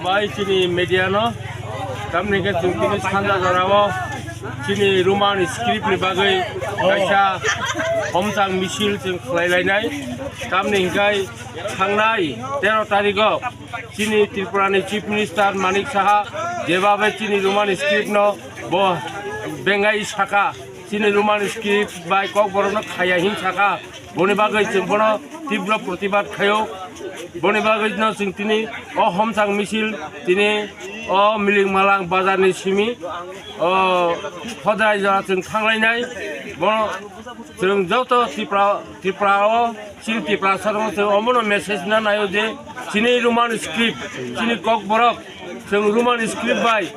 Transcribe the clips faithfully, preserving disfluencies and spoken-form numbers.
Bai chini media no, tamni khe chwng tini sanja jorao chini Roman script ni bagwi kaisa homchang misil chwng khlai lainai. Tamni hwnkhe thangnai tero tarigo chini Tripura ni Chief Minister Manik Saha jebabe chini Roman script no bo bengai saka, chini Roman script bai kokborok no khaya hin saka. Boni bagwi chwng bono tibro protibad khaio. Boni bagwi no chwng tini o homchang misil tini o Miling Malang bazar ni simi o Hodai jora chwng thanglainai. Bono chwng joto Tripura, Tripura o chini Tripura sarong chwng omono message na naio je chini Roman script, chini kokborok chwng Roman script bai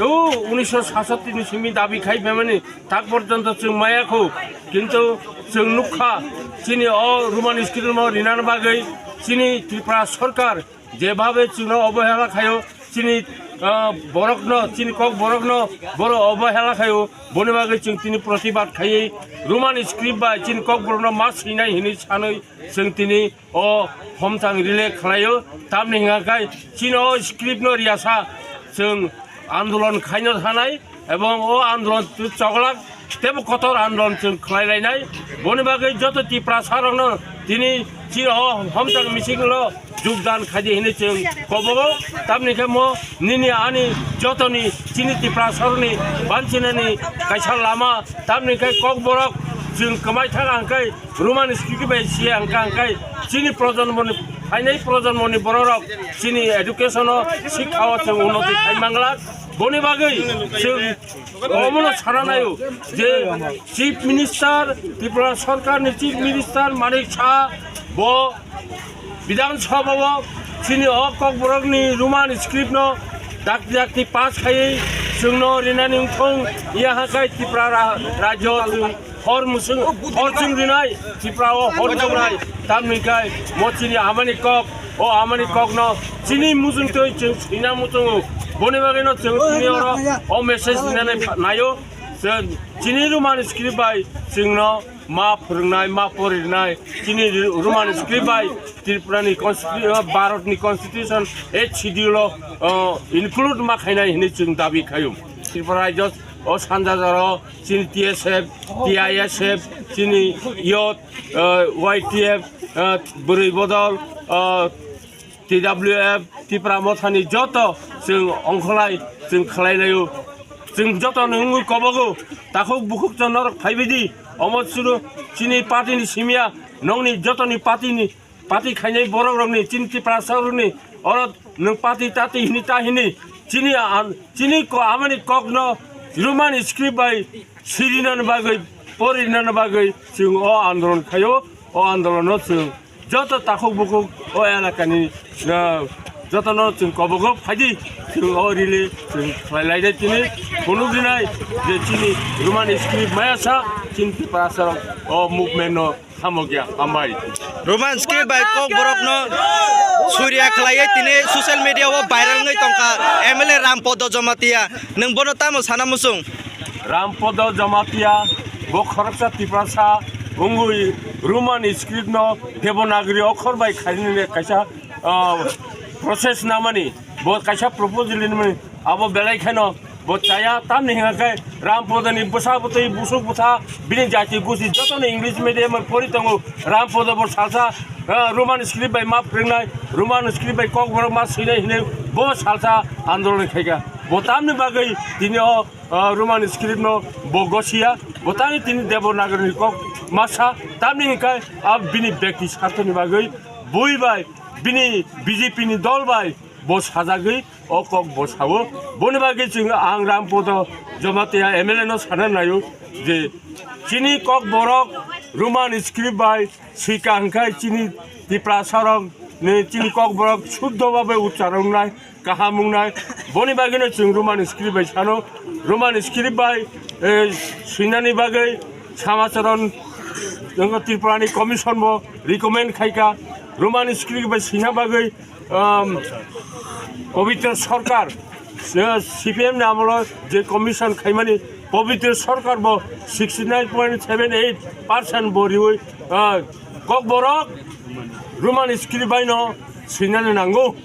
o unisho sasatti ni simi dabi khai phaimani tak porjonto chwng maya kho, kintu chwng nukha chini o Roman script no rinani bagwi chini Tripura sorkar jebhabe chwngno obohela khaio, chini, ah, borokno, chini kokborokno boro obohela khaio, boni bagwi chwng tini protibad khaiwi Roman script bai chini kokborokno ma swinai hinwi sanwi chwng tini o homchang release khlaio, tamni hwnka khe chini o script no riyasa chwng andolon khaino thanai, ebong o andolon chwng choglak tebo kotor andolon chwng khlai lainai. Boni bagwi joto Tiprasa rokno tini chini o homchang misil o jogdan khaidi hinwi chwng kobogo, tamni khe mo nini ani jotoni chini Tiprasa rokni banchinani kaisa lama, tamni khe kokborok chwng kwmai thang ang khe Roman script bai siya hwnkha hwnkhe chini projonmoni, phainai projonmoni bororok chini education-o, sikkha-o chwng unnoti khai manglak. Boni bagwi chwng omono sana naio je Chief Minister, Tripura Sorkarni Chief Minister Manik Saha bo Bidhan Sabha-o chini o kokborokni Roman script-no dakti dakti pass khaiwi chwngno rinani wngthong, ya hakai Tripura ra-, rajyo chwng hor musung, hor chwng rinai, Tripura o hor chwngnai, tamni kai mo chini amani kok, o amani kokno chini muchungtwi chwng swina muchungo. Boni bagwino chwng tini oro o message rinani naio. Chwng chini Roman script bai chwngno ma phwrwngnai, ma porinai, chini Roman script bai Tripurani constitu-, Bharatni constitution, eighth schedule-o, o, include ma khainai hinwi chwng dabi khaio. Tripura rajyo o sanja jora chini T S F, T I S F, chini youth, uh, Y T F, uh, Bwrwi Bodol, uh, T W F, Tipra Mothani joto chwng ongkholai, chwng khlai laio. Chwng joto no wngwi kobogo, takhuk bukhuk chwng norok phaibai di. Omo chwng chini party ni simya, nongni jotoni party ni, party khainai borok rokni, chini Tiprasa rokni, oro nwng party tati hini ta hini, chini an-, chini ko amani kokno Roman script bai sirinani bagwi, porinani bagwi chwng o andolon khaio, o andolono chwng joto takhuk bukhuk o elakani, ah, jotono chwng kobogo phaidi, chwng o rally chwng khlai laidai tini phunuk rinai je chini Roman script maya sa chini Tiprasa rok o movement no hamokya hambai. Roman script bai kokborokno suriya khlaiwi tini social media o viral wngwi tongkha M L A Rampodo Jamatia. Nwng bono tamo sana muchung? Rampodo Jamatia bo khoroksa Tiprasa wngwi Roman script no Devanagari okhor bai khainani kaisa, ah, process namani, bo kaisa proposal rinani, abo belai kheno bo chaya, tamni hwnka khe Rampodoni bwsa bwtwi busuk bwsa bini jati gusi jotono English medium pori tongo. Rampodo bo salsa, ah, Roman script bai ma phwrwngnai, Roman script bai kokborok ma swinai hinwi bo salsa andolon khaikha. Bo tamni bagwi tini o ah, Roman script no bo gosia, bo tani tini Devanagari ni kok masa, tamni hwnka a bini bekti sartho ni bagwi bui bai bini B J P ni dol bai bo sajagwi o kok bo sao. Boni bagwi chwng ang Rampodo Jamatia M L A no sana naio je chini kokborok Roman script bai swika hwnkhe chini Tiprasa rok ni chini kokborok suddo babe uchar wngnai, kaham wngnai. Boni bagwino chwng Roman script bai sano, Roman script bai, eh, swinani bagwi Samacharan, nongo Tripurani commission bo recommend khaikha Roman script bai swina bagwi, um, Pabitra Sarkar, eh, C P M ni amolo je commission khaimani Pabitra Sarkar bo sixty nine point seven eight percent bo riwi, ah, kokborok Roman script bai no swinani nango.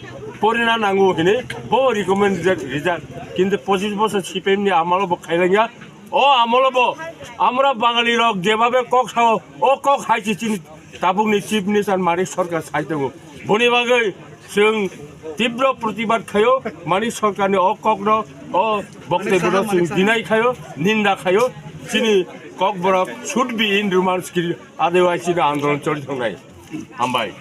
Porina nango hini bo recommend rijak, rijak. Kintu pochis bosor C P M ni amolo bo khailangya. O amolo bo amra Bangali rok jebabe kok sao, o kok hai se chini tabuk ni Chief Minister Manik Sarkar sai tongo. Boni bagwi chwng tibro protibad khayo, Manik Sarkar ni o kok no, o boktobyo no chwng deny khayo, ninda khayo. Chini Kokborok should be in Roman script, otherwise chini andolon choli thongnai. Hambai.